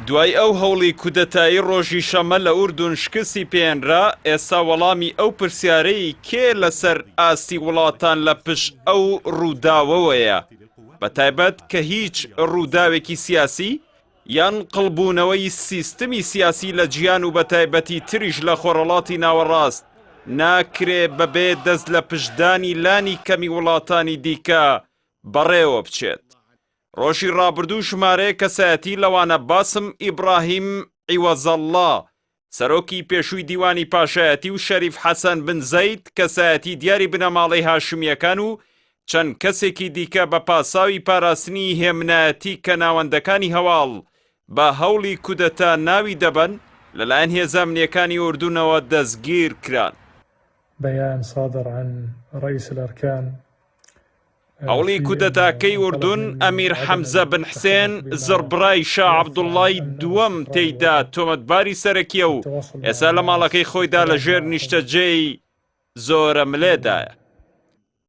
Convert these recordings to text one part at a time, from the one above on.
دوای ئەو هەوڵی کودەتایی ڕۆژی شەممە لە ئوردون شکستی پێهێنرا، ئێستا وەڵامی ئەو پرسیارەی کێ لەسەر ئاستی وڵاتان لە پشت ئەو ڕووداوەوەیە، بەتایبەت کە هیچ ڕووداوێکی سیاسی یان قڵبوونەوەی سیستمی سیاسی لە جیهان و بەتایبەتی تریش لە خۆرهەڵاتی ناوەڕاست ناکرێ بەبێ دەست لە پشتدانی لانی کەمی وڵاتانی دیکە بەڕێوە بچێت. ڕۆژی ڕابردوو ژمارەیەک کەسایەتی لەوانە باسم ئیبڕاهیم عیوەزەڵڵا، سەرۆکی پێشووی دیوانی پاشایەتی و شەریف حەسەن بن زەید کەسایەتی دیاری بنەماڵەی هاشمییەکان و چەند کەسێکی دیکە بە پاساوی پاراستنی هێمنایەتی کە ناوەندەکانی هەواڵ بە هەوڵی کودەتا ناوی دەبەن، لەلایەن هێزە ئەمنییەکانی ئوردونەوە دەستگیرکران. بیان صادر عن رئیس الارکان هەوڵی کودەتاکەی ئوردون ئەمیر حەمزە بن حسێن زڕبرای شا عەبدوڵڵای دووەم تێیدا تۆمەتباری سەرەکیە و ئێستا لە ماڵەکەی خۆیدا لە ژێر نیشتەجێی زۆرە ملێدایە.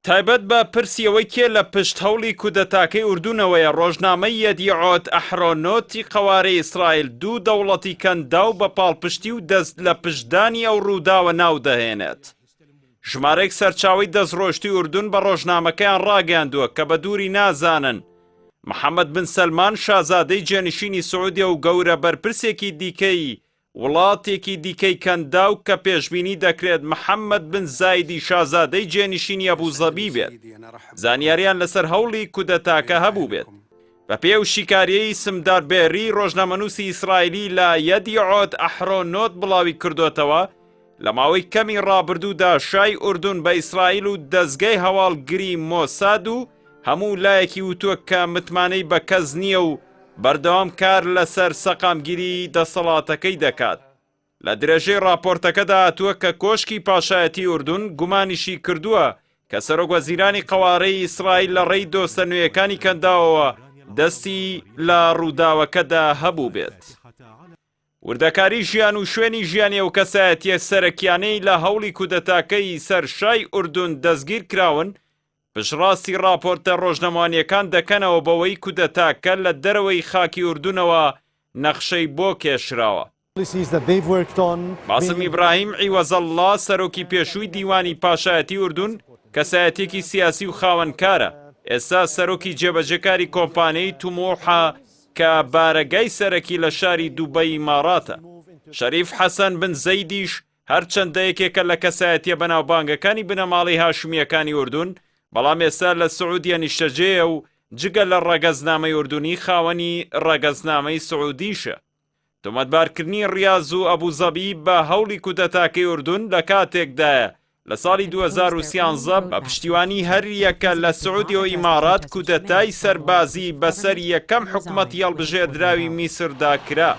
تایبەت بە پرسی ئەوەی کێ لە پشت هەوڵی کودەتاکەی ئوردونەوەیە ڕۆژنامەی یەدیعۆت ئەحرۆنۆتی قەوارەی ئیسرائیل دوو دەوڵەتی کەنداو بە پاڵپشتی و دەست لە پشتدانی ئەو ڕووداوە ناودەهێنێت. ژمارەیەک سەرچاوەی دەستڕۆیشتووی ئوردون بە ڕۆژنامەکەیان ڕاگەیاندووە کە بە دووری نازانن محەمەد بن سەلمان شازادەی جێنشینی سعودیە و گەورە بەرپرسێکی دیکەی وڵاتێکی دیکەی کەنداو کە پێشبینی دەکرێت محەمەد بن زایدی شازادەی جێنشینی ئەبوزەبی بێت زانیاریان لەسەر هەوڵی کودەتاکە هەبووبێت. بەپێی ئەو شیکارییەی سمدار بێری ڕۆژنامەنووسی ئیسرائیلی لە یەدیعۆت ئەحرۆنۆت بڵاوی کردۆتەوە، لە ماوەی کەمی ڕابردوودا شای ئوردون بە ئیسرائیل و دەزگای هەواڵگری مۆساد و هەموو لایەکی وتووە کە متمانەی بە کەس نییە و بەردەوام کار لەسەر سەقامگیری دەسەڵاتەکەی دەکات. لە درێژەی ڕاپۆرتەکەدا هاتووە کە کۆشکی پاشایەتی ئوردون گومانیشی کردووە کە سەرۆک وەزیرانی قەوارەی ئیسرائیل لە ڕێی دۆستە نوێیەکانی کەنداوەوە دەستی لە ڕووداوەکەدا هەبووبێت. وردەکاری ژیان و شوێنی ژیانی ئەو کەسایەتییە سەرەکیانەی لە هەوڵی کودەتاکەی سەر شای ئوردون دەستگیر کراون، پشتڕاستی ڕاپۆرتە ڕۆژنامەوانییەکان دەکەنەوە بەوەی کودەتاکە لە دەرەوەی خاکی ئوردونەوە نەخشەی بۆ کێشراوە. باسم ئیبراهیم عیوەزەڵڵا، سەرۆکی پێشووی دیوانی پاشایەتی ئوردون، کەسایەتییەکی سیاسی و خاوەنکارە، ئێستا سەرۆکی جێبەجێکاری کۆمپانیای توموحە کە بارەگای سەرەکی لە شاری دوبەی ئیماڕاتە. شەریف حەسەن بن زەیدیش هەرچەندە یەکێکە لە کەسایەتییە بەناوبانگەکانی بنەماڵەی هاشمییەکانی ئوردون، بەڵام ئێستا لە سعودیە نیشتەجێیە و جگە لە ڕەگەزنامەی ئوردونی خاوەنی ڕەگەزنامەی سعودیشە. تۆمەتبارکردنی ڕیاز و ئەبوزەبی بە هەوڵی کودەتاکەی ئوردون لە کاتێکدایە لە ساڵی 2013 بە پشتیوانی هەریەکە لە سعودیە و ئیمارات کودەتای سەربازی بەسەر یەکەم حکومەتی هەڵبژێردراوی میسردا کرا.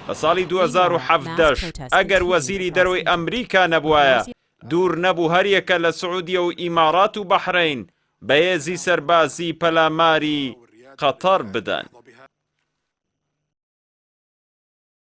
لە ساڵی 2017 ئەگەر وەزیری دەرەوەی ئەمریکا نەبوایە دوور نەبوو هەریەکە لە سعودیە و ئیمارات و بەحرەین بە هێزی سەربازی پەلاماری قەتەر بدەن.